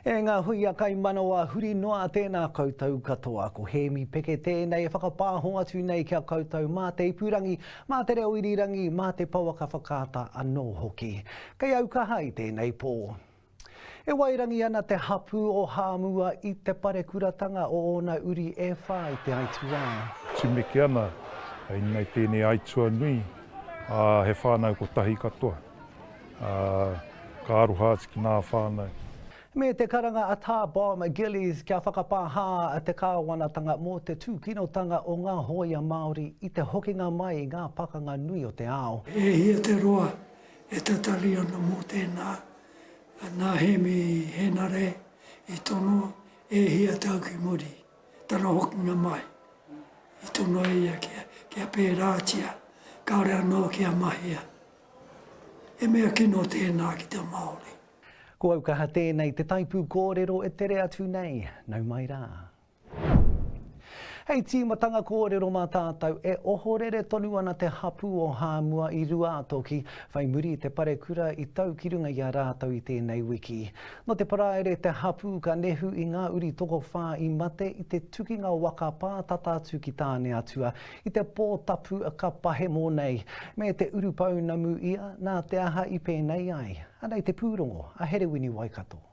E ngā huia kaimanawa huri noa tēnā koutou katoa. Ko Hēmi Peke tēnei e whakapāho atu nei ki a koutou mā te ipurangi, mā te reo irirangi, mā te pouaka whakaata anō hoki. Kei au kaha i tēnei pō. E wairangi ana te hapū o Hāmua i te parekuratanga o ōna uri e whā i te aituā. Tumeke ana inei tēnei aitua nui, ā, he whānau kotahi katoa, ā, ka aroha atu ki nā whānau. Me te karanga a Tā Bomb Gillies kia whakapāhā te kāwanatanga mō te tūkinotanga o ngā hōia Māori i te hokinga mai i ngā pakanga nui o te ao. E hia te roa e tatari ana mō tēnā Nā Hēmi Hēnare i tono e hia tau ki muri, tana hokinga mai. I tono e ia kia, kia pērātia, kāore anō kia mahia. He mea kino tēnā ki te Māori. Ko Aukaha tēnei, te taipū kōrero e tere atu nei, nau mai rā. Hei tīmatanga kōrero mā tātou, e ohorere tonu ana te hapū o Hāmua i Ruātoki, whai muri i te parekura i tau ki runga i a rātou i tēnei wiki. Nō te Paraire te hapū ka nehu i ngā uri tokowhā i mate i te tukinga waka pātata atu ki Tāneatua i te pō tapu ka pahemo nei, me te urupounamu ia nā te aha i pēnei ai. Anei te pūrongo a Herewini Waikato.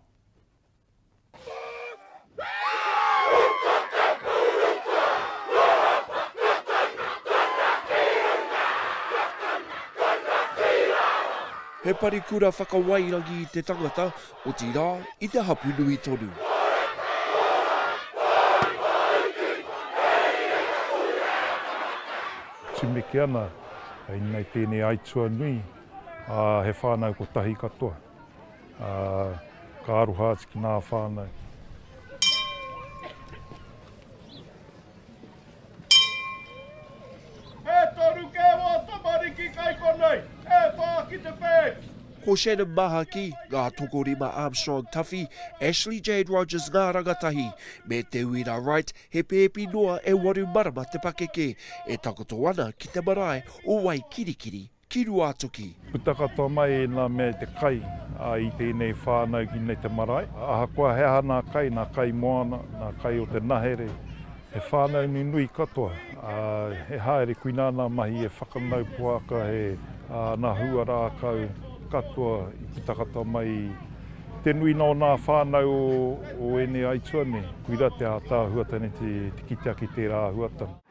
He parekura whakawairangi i te tangata, otirā i te hapu nui tonu. Tumeke ana inei tēnei aitua nui, ā, he whānau kotahi katoa. Ā, ka aroha atu ki nā whānau. E toru kē wā tamariki kai konei, e whā ki te pēpi. Ko Shannon Mahaki, ngā tokorima Armstrong Tuffy, Ashley Jade Rogers ngā rangatahi, me Te Uira Wright, he pēpi noa e waru marama te pakeke, e takoto ana ki te marae o Waikirikiri. Ki Ruātoki. Puta katoa mai ēnā mea i te kai i tēnei whānau ki nei te marae. Ahakoa he aha nā kai, nā kai moana, nā kai o te nahere, he whānau nunui katoa. He haere koinā nā mahi e whakanau poaka, he nā hua rākau katoa i puta katoa mai i te nuina o nā whānau o ēnei aitua nei. Koirā te ātaahuatanga te kite ake i tērā āhuatanga.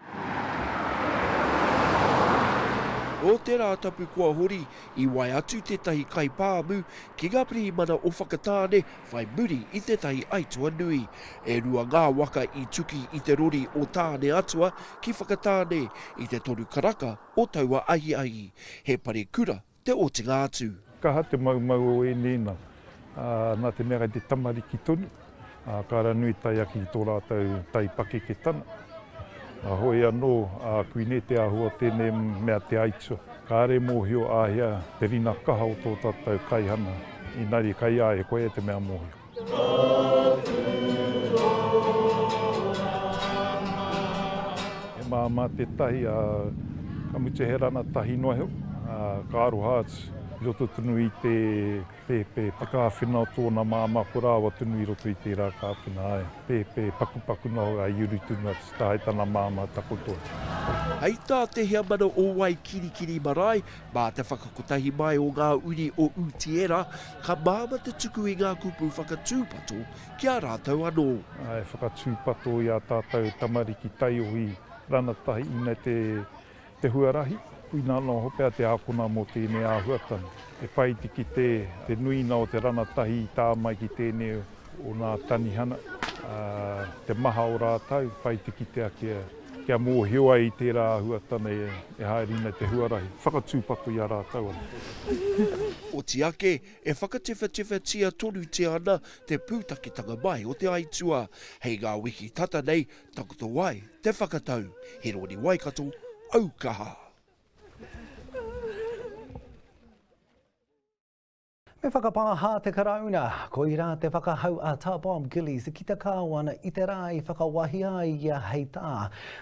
Nō te Rātapu kua hori, i wae atu tētahi kaipāmu ki ngā pirihimana o Whakatāne whai muri i tētahi aituā nui. E rua ngā waka i tuki i te rori o Tāneatua ki Whakatāne i te toru karaka o taua ahiahi. He parekura te otinga atu. Kaha te maumau o ēnei nā, ā, nā te mea kei te tamariki tonu, ā, ka ara nui tae ake ki tō rātou tai pakeketana. Ā, hoi anō, ā, koinei te āhua o tēnei mea te aitua. Kāre mōhio āhea te rina kaha o tō tātou kaihana, inari kai a ia, koia te mea mōhio. He māmā tētahi, ā, ka mutu he rana tahi noa iho, ā, ka aroha atu i roto tonu i te pēpē kāwhena o tōna māmā, ko rāua tonu i roto i tērā kāwhena, āe, pēpē pakupaku noa hoki, ā, i uru tonu atu tā i tana māmā takoto ai. Hei tā te heamana o Waikirikiri Marae, mā te whakakotahi mai o ngā uri o Utiera, Ka māmā te tuku i ngā kupu whakatūpato ki a rātou anō. E whakatūpato i ā tātou tamariki taiohi ranatahi ina te te huarahi, koina anō pea te ākona mō tēnei āhuatanga. E pai te kite te nuina o te ranatahi i tā mai ki tēnei o nā tanihana, ā, te maha o rātou, pai te kite ake kia mōhio ai i tērā āhuatanga e haere ina te huarahi, whakatūpato i a rātou anō. Oti ake, e whakatewhatewhatia tonutia ana te pūtaketanga mai o te aituā. Hei ngā wiki tata nei, takoto ai te whakatau. He roni Waikato, aukaha. Me. Me whakapāha te Karauna, koirā te whakahau a Tā Bob Gillies ki te Kāwana i te rā i whakawahia ai ia hei tā.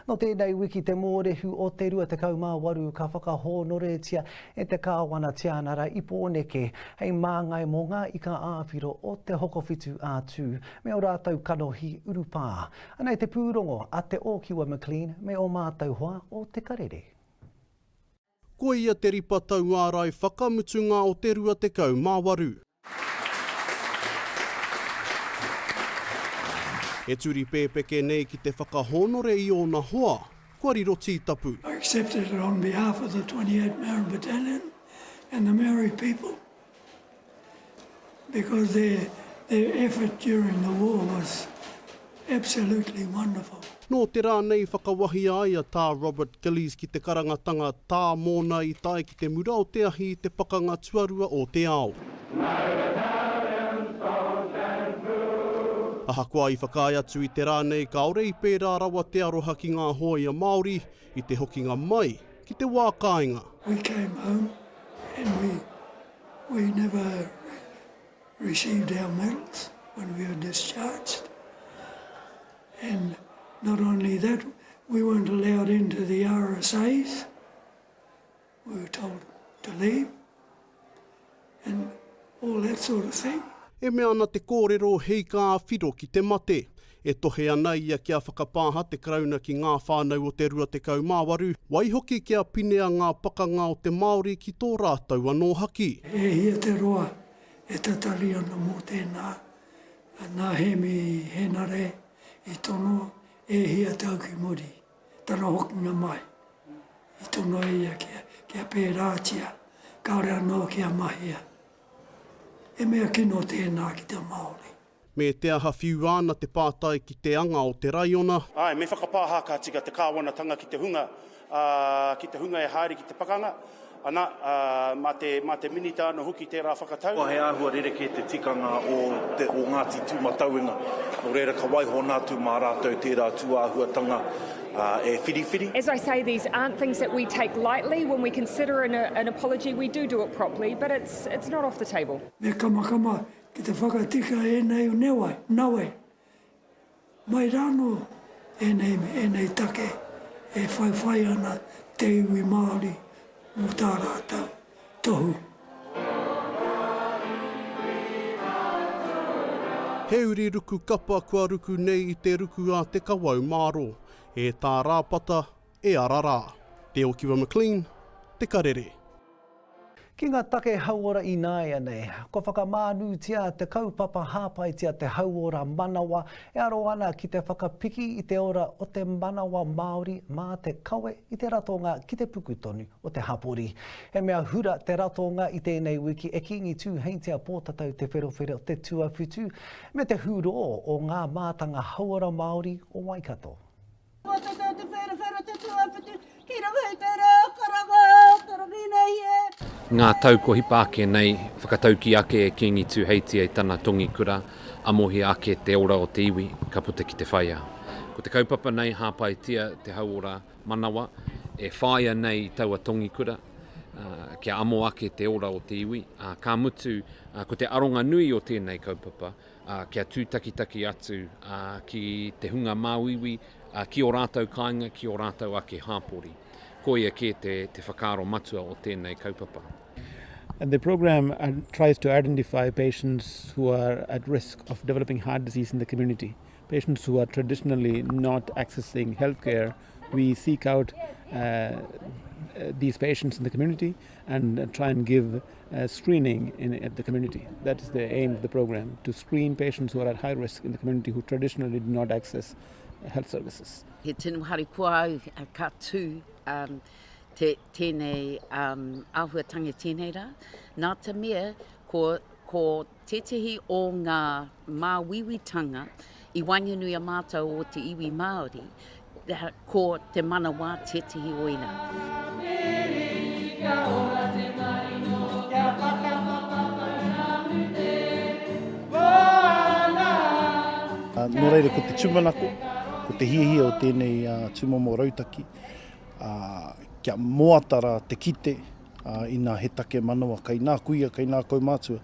Nō tēnei wiki te mōrehu o te 28 ka whakahōnoretia e te Kāwana Tianara i Pōneke hei māngai mō ngā ika ā-whiro o Te Hokowhitu a Tū me ō rātou kanohi urupā. Anei te pūrongo a Te Ōkiwa McLean me ō mātou hoa o Te Karere. Ko ia te ripa tauārai whakamutunga o te 28. E turi pēpeke nei ki te whakahōnore i ōna hoa, kua riro tītapu. I accepted it on behalf of the 28 Maori Battalion and the Maori people because their, their effort during the war was absolutely wonderful. Nō te rā nei whakawahia ai a Tā Robert Gillies ki te karangatanga Tā mōna i tae ki te mura o te ahi i te Pakanga Tuarua o te Ao. Ahakoa i whakaae atu i te rā nei kāore i pērā rawa te aroha ki ngā hōia Māori i te hokinga mai ki te wā kāinga. We came home and we we never received our medals when we were discharged and not only that we weren't allowed into the RSAs we were told to leave and all that sort of thing. E mea ana te kōrero he ika ā-whiro ki te mate. E tohe ana ia kia whakapāha te Karauna ki ngā whānau o te 28, waihoki kia pinea ngā pakanga o te Māori ki tō rātou anō haki. E hia te roa e tatari ana mō tēnā, nā Hēmi Hēnare i tono e hia tau ki muri, tana hokinga mai, i tono e ia kia pērātia, kāore anō kia mahia. He mea kino tēnā ki te Māori. Me te aha whiua ana te pātai ki te anga o te raiona. Āe, me whakapāha ka tika te kāwanatanga ki te hunga, ā, ki te hunga e haere ki te pakanga, ana, ā, mā te, mā te Minita anō hoki tērā whakatau. He āhua rerekē te tikanga o te, o Ngāti Tūmatauenga, nō reira ka waihona atu mā rātou tērā tūāhuatanga e whiriwhiri. As I say, these aren't things that we take lightly. When we consider an, an apology, we do do it properly, but it's, it's not off the table. Me kamakama Ki te whakatika ēnei newa, nawe, mai rānō ēnei, ēnei take e whaiwhai ana te iwi Māori mō tā rātou tohu. He uri ruku kapa kua ruku nei i te ruku a te kawau mārō. E tā Rāpata, e ara rā. Te Okiwa McLean, Te Karere. Ki ngā take hauora ināianei, kua whakamānūtia te kaupapa Hāpaitia te Hauora Manawa e aro ana ki te whakapiki i te ora o te manawa Māori mā te kawe i te ratonga ki te puku tonu o te hapori. He mea hura te ratonga i tēnei wiki e Kīngi Tūheitia Pōtatau Te Wherowhero Te Tuawhitu me te hurō o ngā mātanga hauora Māori o Waikato. Pōtatau te wherowhero te tuawhitu ki runga i te rā karanga karangi nei e. Ngā tau kua hipa ake nei, whakataukī ake e Kīngi Tūheitia i tana tongi kura, amohia ake te ora o te iwi, ka puta ki te whaiā. Ko te kaupapa nei, hāpaitia te hauora manawa, e whāia nei i taua tongi kura, kia amo ake te ora o te iwi, ā, ka mutu, ko te aronga nui o tēnei kaupapa, ā, kia tūtakitaki atu, ā, ki te hunga māuiui, ā, ki ō rātou kāinga, ki ō rātou ake hāpori. Koia kē te, te whakaaro matua o tēnei kaupapa. And the program tries to identify patients who are at risk of developing heart disease in the community, patients who are traditionally not accessing healthcare. We seek out uh, these patients in the community and try and give uh, screening in at the community. That is the aim of the program, to screen patients who are at high risk in the community who traditionally do not access health services. He tino harikoa au ka tū um, te, tēnei um, āhuatanga tēnei rā. Nā te mea, ko, ko tētehi o ngā māuiuitanga i waenganui a mātou o te iwi Māori, ko te manawa tētehi o ērā. Nō reira, ko te tūmanako, ko te hiahia o tēnei tūmomo rautaki, kia moata rā te kite. Inā he take manawa kei nā kuia, kei nā kaumātua.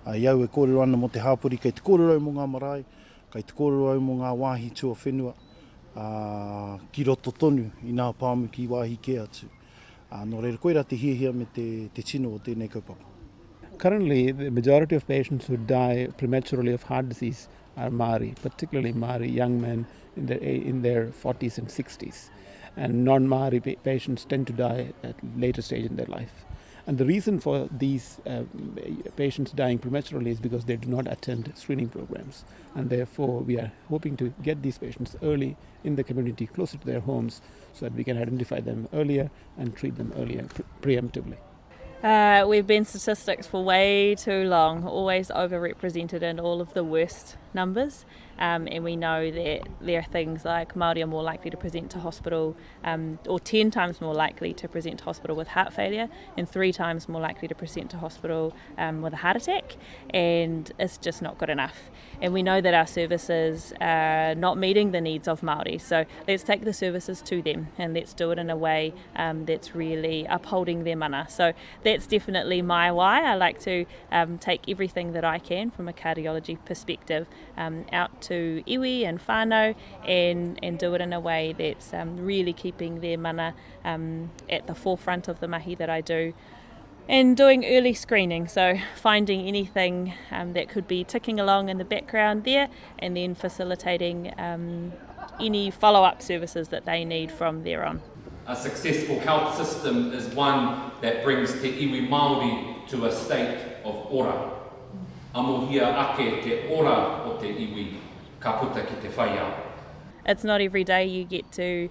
I au e kōrero ana mō te hāpori, kei te kōrero au mō ngā marae, kei te kōrero au mō ngā wāhi tuawhenua, ā, ki roto tonu i nā pāmu ki wāhi kē atu. Ā, nō reira, koirā te hiahia me te, te tino o tēnei kaupapa. Currently, the majority of patients who die prematurely of heart disease are Māori, particularly Māori young men in their, in their 40s and 60s. And non-Māori patients tend to die at later stage in their life. And the reason for these uh, patients dying prematurely is because they do not attend screening programs. And therefore, we are hoping to get these patients early in the community, closer to their homes, so that we can identify them earlier and treat them earlier pre preemptively. Uh, we've been statistics for way too long, always overrepresented in all of the worst numbers. Um, and we know that there are things like Māori are more likely to present to hospital, um, or 10 times more likely to present to hospital with heart failure, and three times more likely to present to hospital um, with a heart attack. And it's just not good enough. And we know that our services are not meeting the needs of Māori. So let's take the services to them and let's do it in a way um, that's really upholding their mana. So that's definitely my why. I like to um, take everything that I can from a cardiology perspective um, out to iwi and whānau and, and do it in a way that's um, really keeping their mana um, at the forefront of the mahi that I do and doing early screening, so finding anything um, that could be ticking along in the background there and then facilitating um, any follow-up services that they need from there on. A successful health system is one that brings te iwi Māori to a state of ora. Amohia ake te ora o te iwi, ka puta ki te whai ao. It's not every day you get to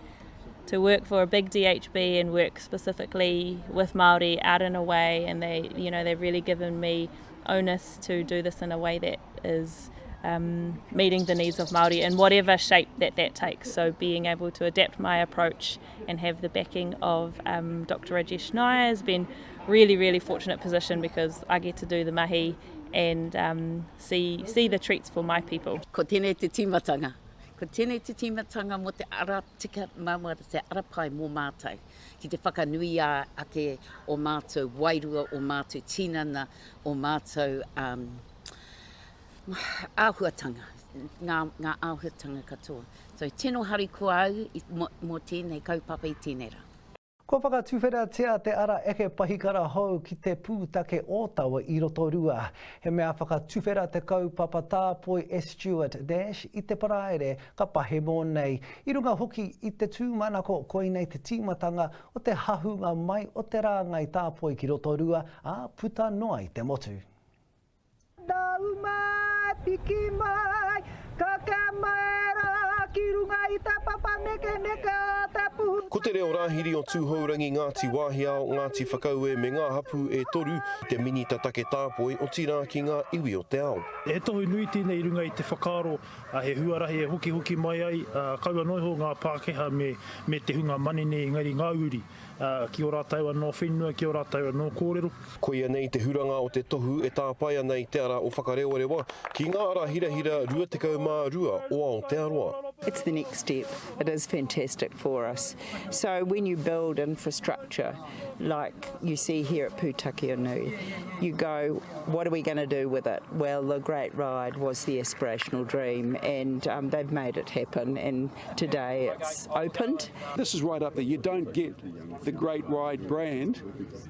to work for a big DHB and work specifically with Māori out and away and they you know they've really given me onus to do this in a way that is um, meeting the needs of Māori in whatever shape that that takes. So being able to adapt my approach and have the backing of um, Dr Rajesh Nair has been really, really fortunate position because I get to do the mahi and um, see, see the treats for my people. Ko tēnei te tīmatanga. Ko tēnei te tīmatanga mō te ara tika, mā te ara pai mō mātou, ki te whakanui ake o mātou wairua, o mātou tinana, o mātou um, āhuatanga, ngā, ngā āhuatanga katoa. So, tino harikoa au i, mō, mō tēnei kaupapa i tēnei rā. Kua whakatuwheratia te ara eke pahikara hou ki te pūtake Ōtawa i Rotorua. He mea whakatuwhera te kaupapa tāpoi e Stuart Nash i te Paraire ka pahemo nei, i runga hoki i te tūmanako koinei te tīmatanga o te hahunga mai o te rāngai tāpoi ki Rotorua, ā, puta noa i te motu. Nau mai, piki mai, kake mai ra ki runga i te papa nekeneke o te puhu. Ko te reo rāhiri o Tūhourangi, Ngāti Wāhiao, Ngāti Whakaue me ngā hapū e toru, te Minita Take Tāpoi, otirā ki ngā iwi o te ao. He tohu nui tēnei i runga i te whakaaro he huarahi e hokihoki mai ai, kaua noa iho ngā Pākehā me te hunga manene engari ngā uri. Ki ō rātou anō whenua, ki ō rātou anō kōrero. Koia nei te huranga o te tohu e tāpae ana i te ara o Whakarewarewa ki ngā ara hirahira 22 o Aotearoa. It's the next step. It is fantastic for us. So when you build infrastructure like you see here at Pūtakeonui, you go, what are we going to do with it? Well, the Great Ride was the aspirational dream and um, they've made it happen and today it's opened. This is right up there. You don't get the Great Ride brand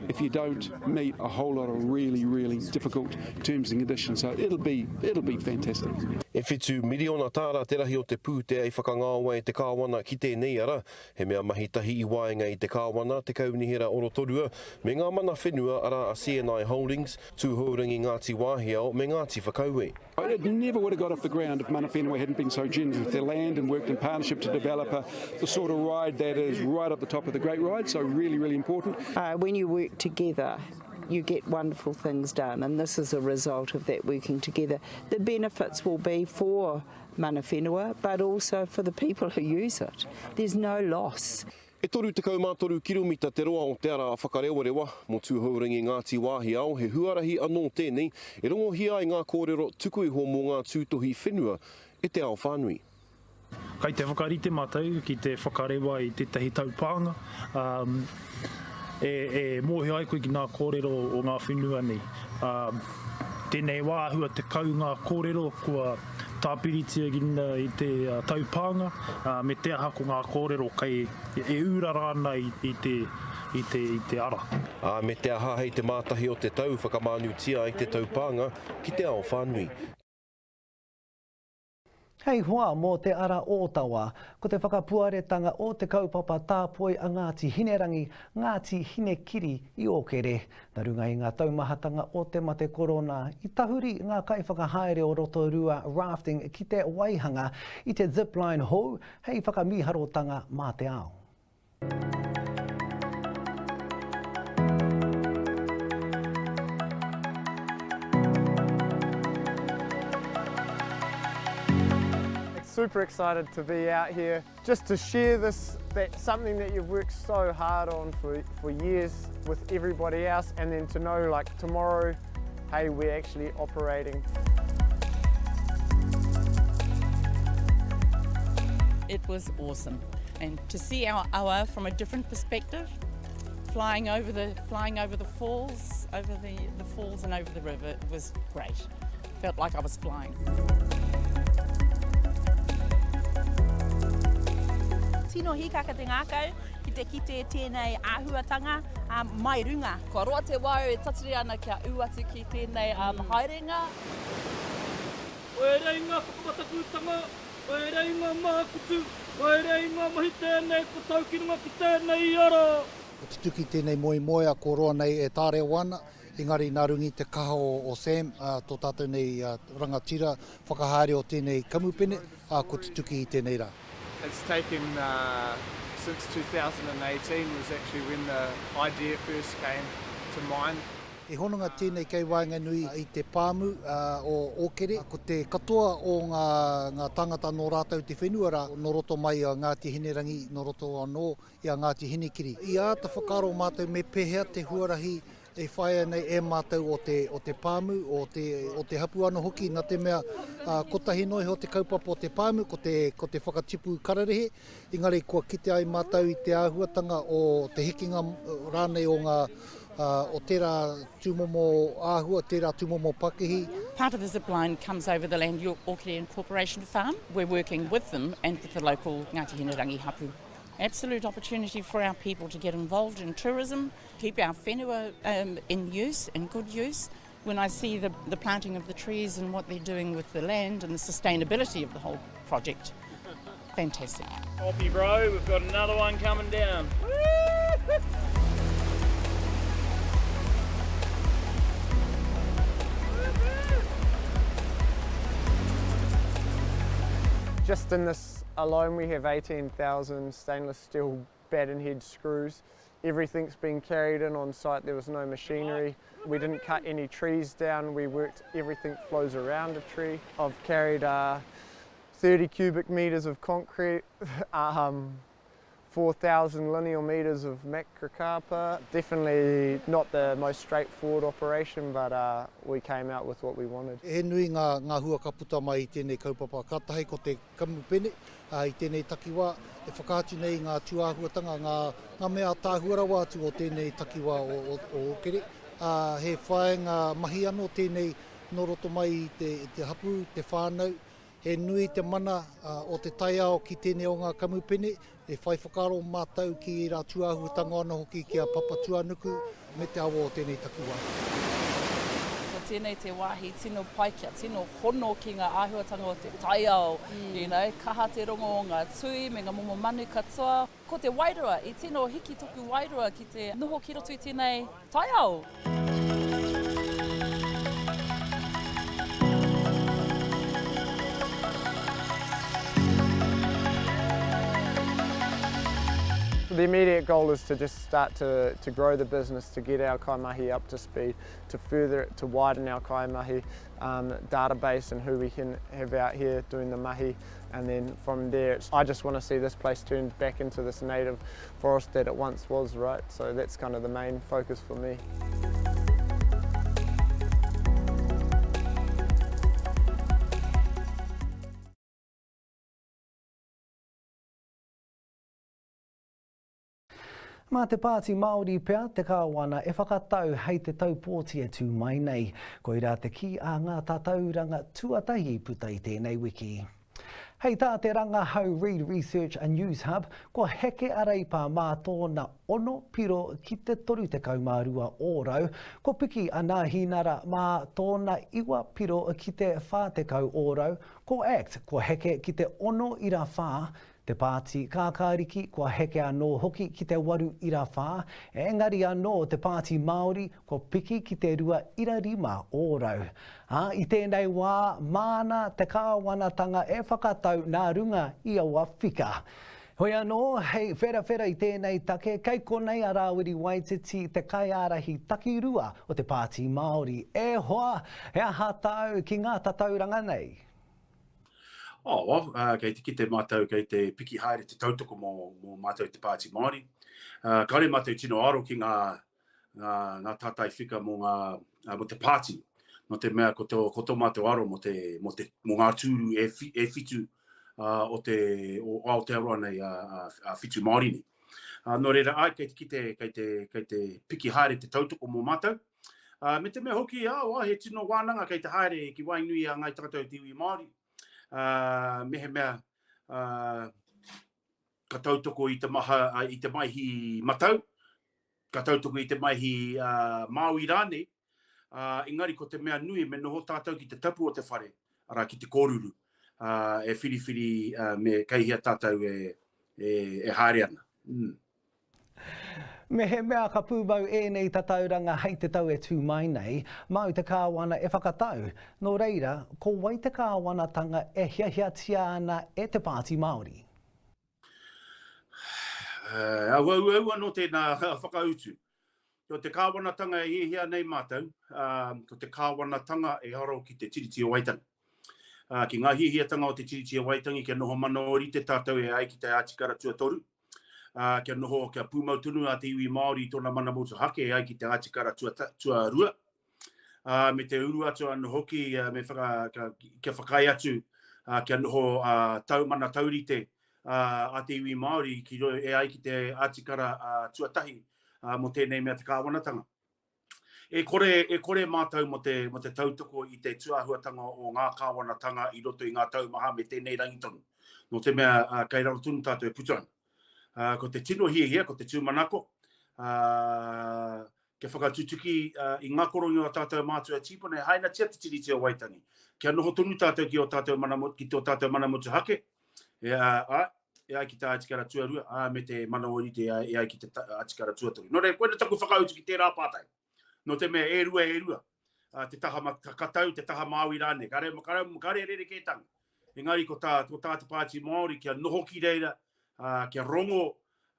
if you don't meet a whole lot of really, really difficult terms and conditions. So it'll be, it'll be fantastic. E whitu miriona tāra te rahi o te pūtea i whakangao ai te Kāwana ki tēnei ara, he mea mahi tahi i waenga i te Kāwana, te Kaunihera o Rotorua, me ngā mana whenua arā a CNI Holdings, Tūhourangi Ngāti Wāhiao me Ngāti Whakaue. It never would have got off the ground if mana whenua hadn't been so generous with their land and worked in partnership to develop a, the sort of ride that is right up the top of the Great Ride, so really, really important. Uh, when you work together, you get wonderful things done, and this is a result of that working together. The benefits will be for mana whenua, but also for the people who use it. There's no loss. E 33 kiromita te roa o te ara a Whakarewarewa, mō Tūhourangi Ngāti Wāhiao, he huarahi anō tēnei e rongohia ai ngā kōrero tuku iho mō ngā tūtohi whenua e te ao whānui. Kai te whakarite mātou ki te whakarewa i tētahi taupānga, ā, E mōhio ai koe ki ngā kōrero o ngā whenua nei. Ā, tēnei wā āhua 10 ngā kōrero kua tāpiritia ki runga i te taupānga, ā, me te aha ko ngā kōrero kei e ūrara ana i te, i te, i te ara. Ā, me te aha hei te mātahi o te tau whakamānutia ai te taupānga ki te ao whānui. Hei hoa mō te ara Ōtawa, ko te whakapuaretanga o te kaupapa tāpoi a Ngāti Hinerangi, Ngāti Hinekiri i Ōkere. Nā runga i ngā taumahatanga o te mate korona, i tahuri ngā kaiwhakahaere o Rotorua Rafting ki te waihanga i te zipline hou hei whakamīharotanga mā te ao. Super excited to be out here just to share this that something that you've worked so hard on for, for years with everybody else and then to know like tomorrow hey we're actually operating. It was awesome and to see our awa from a different perspective, flying over the, flying over the falls, over the, the falls and over the river it was great. Felt like I was flying. Tino hīkaka te ngākau ki te kite tēnei āhuatanga um, mai runga. Kua roa te wā e tatari ana kia ū atu ki tēnei um, haerenga. Koirei ngā whakamatakūtanga Koirei ngā mākutu, koirei ngā mahi tēnei ko tau ki runga ki tēnei ara. Kua tutuki tēnei moemoea kua roa nei e tārewa ana, engari nā runga i te kaha o Sam, tō tātou nei rangatira whakahaere o tēnei kamupene, ā, kua tutuki i tēnei rā. It's taken since 2018 was actually when the idea first came to mind. He hononga tēnei kei waenganui i te pāmu o Ōkere. Ko te katoa o ngā tāngata nō rātou te whenua rā, nō roto mai i a Ngāti Hinerangi, nō roto anō i a Ngāti Hinekiri. I āta whakaaro mātou me pēhea te huarahi e whāia nei e mātou o te, o te pāmu, o te, o te hapū anō hoki, nā te mea kotahi noa iho te kaupapa o te pāmu, ko te, ko te whakatipu kararehe, Engari kua kite ai mātou i te āhuatanga o te hekenga rānei o ngā, o tērā tūmomo āhua, tērā tūmomo pakihi. Part of the zip line comes over the land York Orchid Incorporation farm. We're working with them and with the local Ngāti Hinerangi hapu. Absolute opportunity for our people to get involved in tourism, keep our whenua um, in use, in good use. When I see the, the planting of the trees and what they're doing with the land and the sustainability of the whole project, fantastic. Hoppy bro, we've got another one coming down. Just in this alone we have 18,000 stainless steel batten head screws. Everything's been carried in on site, there was no machinery. We didn't cut any trees down, we worked, everything flows around a tree. I've carried uh, 30 cubic metres of concrete, um, 4,000 lineal metres of macrocarpa. Definitely not the most straightforward operation, but uh, we came out with what we wanted. He nui ngā, ngā hua ka puta mai i tēnei kaupapa. Kātahi ko te kamupene, ā, i tēnei takiwā, e whakaatu nei i ngā tūāhuatanga, ngā, ngā mea ātaahua rawa atu o tēnei takiwā o, o, o Ōkere. Ā, he whāinga mahi anō tēnei nō roto mai i te, i te hapū, te whānau. He nui te mana o te taiao ki tēnei o ngā kamupene, E whai whakaaro mātou ki ērā tūāhuatanga anō hoki ki a Papatūānuku me te awa o tēnei takiwā. Ko tēnei te wāhi tino pai kia tino hono ki ngā āhuatanga o te taiao, you know, kaha te rongo o ngā tui me ngā momo manu katoa. Ko te wairua, i tino hiki toku wairua ki te noho ki roto i tēnei taiao. The immediate goal is to just start to, to grow the business, to get our kaimahi up to speed, to further, to widen our kaimahi um, database and who we can have out here doing the mahi. And then from there, it's, I just want to see this place turned back into this native forest that it once was, right? So that's kind of the main focus for me. Mā te Pāti Māori pea te Kāwana e whakatau hei te tau pōti e tū mai nei. Koirā te kī a ngā tatauranga tuatahi i puta i tēnei wiki. Hei tā te rangahau Reid Research and Newshub, kua heke a Reipa mā tōna ono piro ki te 32 ōrau, kua piki a Nāhinara mā tōna iwa piro ki te 40 ōrau, ko Act kua heke ki te ono ira whā, Te Pāti Kākāriki kua heke anō hoki ki te 8.4, engari anō te Pāti Māori kua piki ki te 2.5 ōrau. Ā, i tēnei wā, māna te kāwanatanga e whakatau nā runga i aua whika. Hoi anō, hei wherawhera i tēnei take, kei konei a Rāwiri Waititi, te kaiārahi takirua o te Pāti Māori. E hoa, he aha tāu ki ngā tatauranga nei? Oh, well, uh, kei te kite mātou, kei te piki haere te tautoko mō, mō mātou te Pāti Māori. Uh, kāore mātou tino aro ki ngā, ngā, ngā tātai whika mō, ngā, uh, mō te pāti. Nō te mea ko tō, ko tō mātou aro mō, te, mō, te, mō ngā tūru e, whi, e whitu uh, o te o Aotearoa nei, a, a, a whitu Māori nei. Uh, nō reira, ai, kei te kite, kei te, kei te piki haere te tautoko mō mātou. Uh, me te mea hoki, ah, oh, he tino wānanga kei te haere ki waenganui a Ngāi Takatau te iwi Māori. Uh, mehemea uh, ka tautoko i te, maha, uh, i te maihi matau, ka tautoko i te maihi uh, Māui rānei, uh, engari ko te mea nui me noho tātou ki te tapu o te whare, arā ki te kōruru, uh, e whiriwhiri uh, me kei hea tātou e, e, e haere ana. Mm. Mehemea ka pūmau ēnei tatauranga hei te tau e tū mai nei, māu te Kāwana e whakatau. Nō reira, ko wai te kāwanatanga e hiahiatia ana e te Pāti Māori? Auauau anō tēnā whakautu. Ko te kāwanatanga e hiahia nei mātou, ko te kāwanatanga e aro ki te Tiriti o Waitangi. Ki ngā hiahiatanga o te Tiriti o Waitangi kia noho mana ōrite tātou e ai ki te Ātikara Tuatoru, kia noho, kia pūmau tonu a te iwi Māori i tōna mana motuhake e ai ki te Ātikara Tuarua, me te uru atu anō hoki me whaka, kia whakaae atu kia noho tau mana taurite a te iwi Māori ki, e ai ki te Ātikara Tuatahi mō tēnei mea te kāwanatanga. E kore, e kore mātou mō te, mō te tautoko i te tūāhuatanga o ngā kāwanatanga i roto i ngā tau maha me tēnei rangi tonu. Nō te mea, uh, kei raro tonu tātou e puta ana. Uh, ko te tino hiahia, ko te tūmanako, uh, kia whakatutuki uh, i ngā korongi o tātou mātua tīpuna e hainatia te Tiriti o Waitangi. Kia noho tonu tātou ki o tātou mana, ki tō tātou mana motuhake, e, uh, e ai ki tā Atikara tuarua, ā, me te mana ōrite e ai ki te Atikara tuatoru. Nō reira, koina taku whakautu ki tērā pātai. Nō te mea, e rua, e rua, te taha katau, te taha Māui rānei, kāre, kāre, kāre rerekētanga. Engari ko tā, ko tā te Pāti Māori kia noho ki reira, ā, kia rongo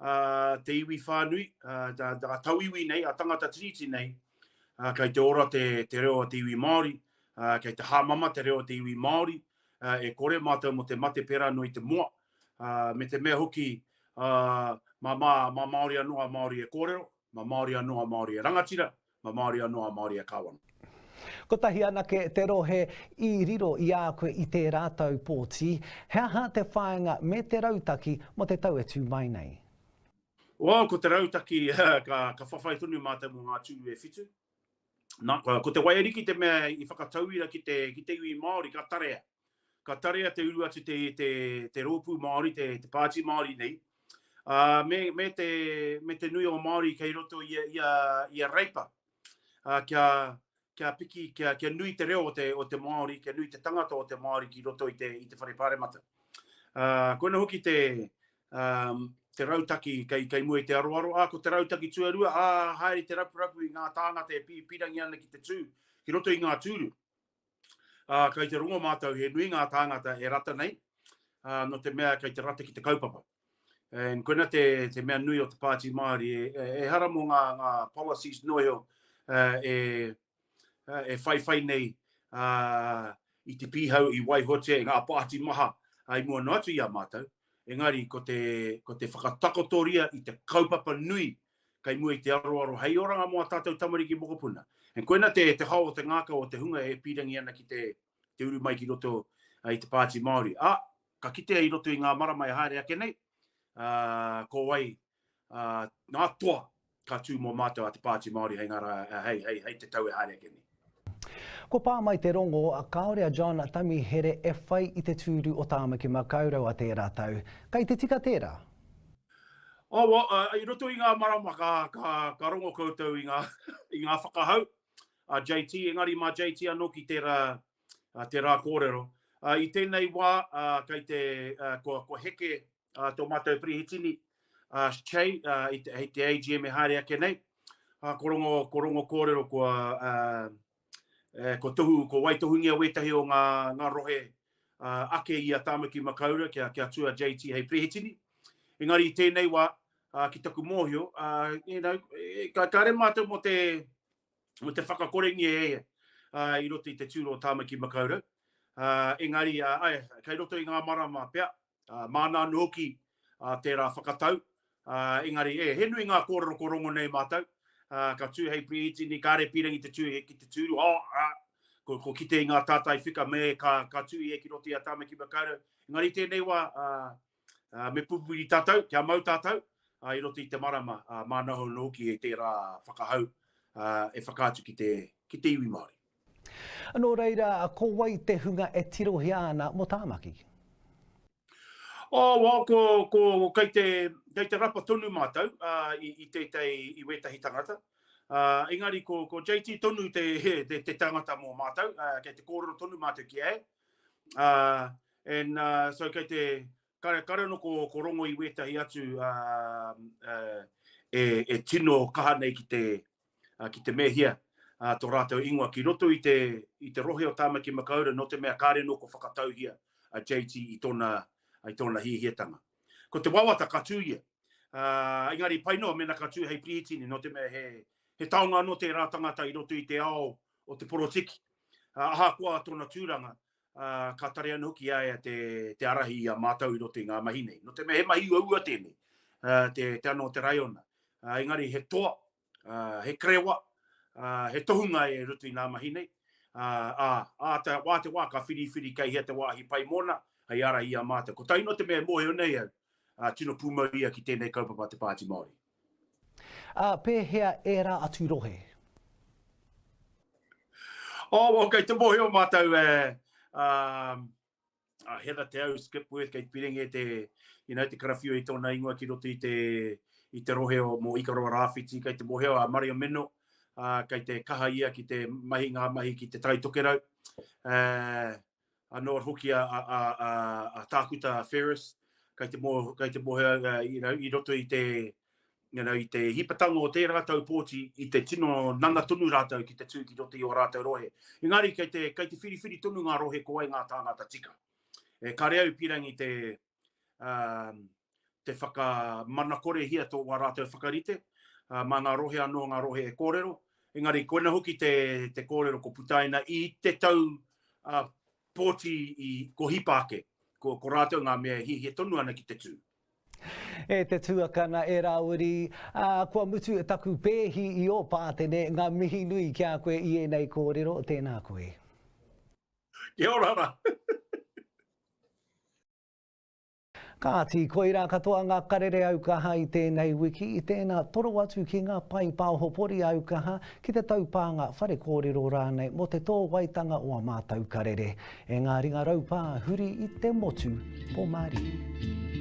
ā, te iwi whānui, ā, tā, tā tauiwi nei, a tangata tiriti nei, ā, kei te ora te, te reo a te iwi Māori, ā, kei te hāmama te reo a te iwi Māori, ā, e kore mātou mō te mate pērā noa i te moa, ā, me te mea hoki, ā, mā, mā, mā Māori anō a Māori e kōrero, mā Māori anō a Māori e rangatira, mā Māori anō a Māori e kāwana. Kotahi anake te rohe i riro i a koe i tērā tau pōti, he aha te whāinga me te rautaki mō te tau e tū mai nei? Well, ko te rautaki, ka, ka whawhai tonu mātou mō ngā tūru e whitu. Nā, ko te waiariki te mea i whakatauira ki te, ki te iwi Māori, ka tarea. Ka tarea te uru atu te, te, te rōpū Māori, te, te pāti Māori nei, uh, me, me, te, me te nui o Māori kei roto i a, i a, i a Reipa, uh, kia, kia piki, kia, kia nui te reo o te, o te Māori, kia nui te tangata o te Māori ki roto i te, i te whare pāremata. Uh, koina hoki te, um, te rautaki kei, kei mua i te aroaro, ā, ko te rautaki tuarua, ā, haere te rapurapu i ngā tāngata e pīrangi ana ki te tū, ki roto i ngā tūru. Ā, kei te rongo mātou he nui ngā tāngata e rata nei, ā, nō te mea kei te rata ki te kaupapa. And koina te, te mea nui o te Pāti Māori, e, e, ehara mō ngā, ngā policies noa iho e, e whaiwhai nei i te pīhau i waihotia e ngā pāti maha i mua noa atu i a mātou, engari ko te, ko te whakatakotoria i te kaupapa nui kei mua i te aroaro hei oranga mō ā tātou tamariki mokopuna. And koina te, te hao o te ngākau o te hunga e pīrangi ana ki te, te uru mai ki roto i te Pāti Māori. Ā, ka kitea i roto i ngā marama e haere ake nei, ā, ko wai. ngā toa ka tū mō mātou a Te Pāti Māori hei ngā rā, hei, hei, hei te tau e haere ake nei. Kua pā mai te rongo, kāore a John Tamihere e whai i te tūru o Tāmaki Makaurau a tērā tau. Kei te tika tērā? Oh, well, uh, i roto i ngā marama ka, ka, ka rongo koutou i ngā, i ngā whakahau a JT, engari mā JT anō ki tērā, uh, tērā kōrero. Uh, I tēnei wā, uh, kei te, uh, kua, kua heke uh, tō mātou Pirihitini, uh, Che, uh, i te, hei te AGM e haere ake nei. Uh, ko rongo, ko rongo kōrero kua, uh, eh, kua tohu, kua waitohungia wētahi o ngā, ngā rohe uh, ake i a Tāmaki Makaurau kia, kia tū a JT hei Pirihitini. Engari i tēnei wā, uh, ki taku mōhio, uh, you know, e, ka, kāre mātou mō te, mō te whakakorengia e ia uh, i roto i te tūro o Tāmaki Makaurau. Uh, engari, uh, ai, kei roto i ngā marama pea, uh, māna anō hoki uh, tērā whakatau. Uh, engari, e, he nui ngā kōrero ko rongo nei mātou. Uh, ka tū hei Pirihitini, kāre pīrangi te tū ki te tūru, oh, ah, ko, ko kite i ngā tātai whika me ka, ka tū ia ki roto i a Tāmaki Makaurau. Engari tēnei wā, uh, uh, me pupuri tātou, kia mau tātou, uh, i roto i te marama, uh, māna anō hoki e tērā whakahau uh, e whakaatu ki te, ki te iwi Māori. Nō reira, ko wai te hunga e tirohia ana mō Tāmaki? Oh, well, ko, ko, kei te, kei te rapa tonu mātou uh, i, i tētahi, i wētahi tangata. Uh, engari ko, ko JT tonu te, te, te tangata mō mātou, uh, kei te kōrero tonu mātou ki a Uh, and uh, so kei te, kare, kare anō ko, ko rongo i wētahi atu uh, uh, e, e tino kaha nei ki te, ki te mēhia tō rātou ingoa ki roto i te, i te rohe o Tāmaki Makaurau nō te mea kāre anō ko whakatauhia a JT i tōna, i tōna hiahiatanga. Ko te wawata ka tū ia. Uh, engari pai noa mēnā ka tū hei pirihitini nō te mea he, he taonga anō tērā tangata i roto i te ao o te porotiki. Uh, ahakoa tōna tūranga, uh, ka tare anō hoki a ia te, te arahi i a mātou i roto i ngā mahi nei. Nō te mea he mahi uaua tēnei, uh, te, te anō te raiona. Uh, engari he toa, he krewa, he tohunga e roto i ngā mahi nei, ā, ā te wā te wā ka whiriwhiri kei hea te wāhi pai mōna hei ārahi i a mātou. Ko taino te mea e mōhio nei au, ā, tino pūmau ia ki tēnei kaupapa a te Pāti Māori. Ā, pēhea ērā atu rohe? Oh, well, kei te mōhio mātou, e, ā, a Heather Te Au Skipworth kei Pirenge te, you know, te karawhiu i tōna ingoa ki roto i te, i te rohe o mō Ikaroa Rāwhiti, kei te mōhio a Mario Meno, uh, kei te kaha ia ki te mahi ngā mahi ki te Tai Tokerau. Uh, anō hoki a, a, a, a, a Tākuta Ferris, kei te, mō, kei te mōhio, uh, you know, i roto i te, you know, i te hipatanga o tērā tau pōti, i te tino nana tonu rātou ki te tū ki roto i ō rātou rohe. Engari, kei te, kei te whiriwhiri tonu ngā rohe ko wai ngā tāngata tika. E kare au pirangi te, um, te whakamanakorehia tō wā rātou whakarite, uh, mā ngā rohe anō ngā rohe e kōrero. Engari, koina hoki te, te kōrero ko putaina i te tau uh, pōti i, ko hipa ake, ko, ko rātou ngā mea e hiahia tonu ana ki te tū. E te tuakana, e Rāwiri, ā, kua mutu taku pēhi i ō pātene, ngā mihi nui ki a koe i ēnei kōrero, tēnā koe. Kia ora rā. Kāti, koirā katoa ngā karere aukaha i tēnei wiki, tēnā toro atu ki ngā pae pāhopori aukaha, ki te taupānga whare kōrero rānei mō te tōwaitanga o a mātou karere. E ngā ringa raupā huri i te motu, Pomari.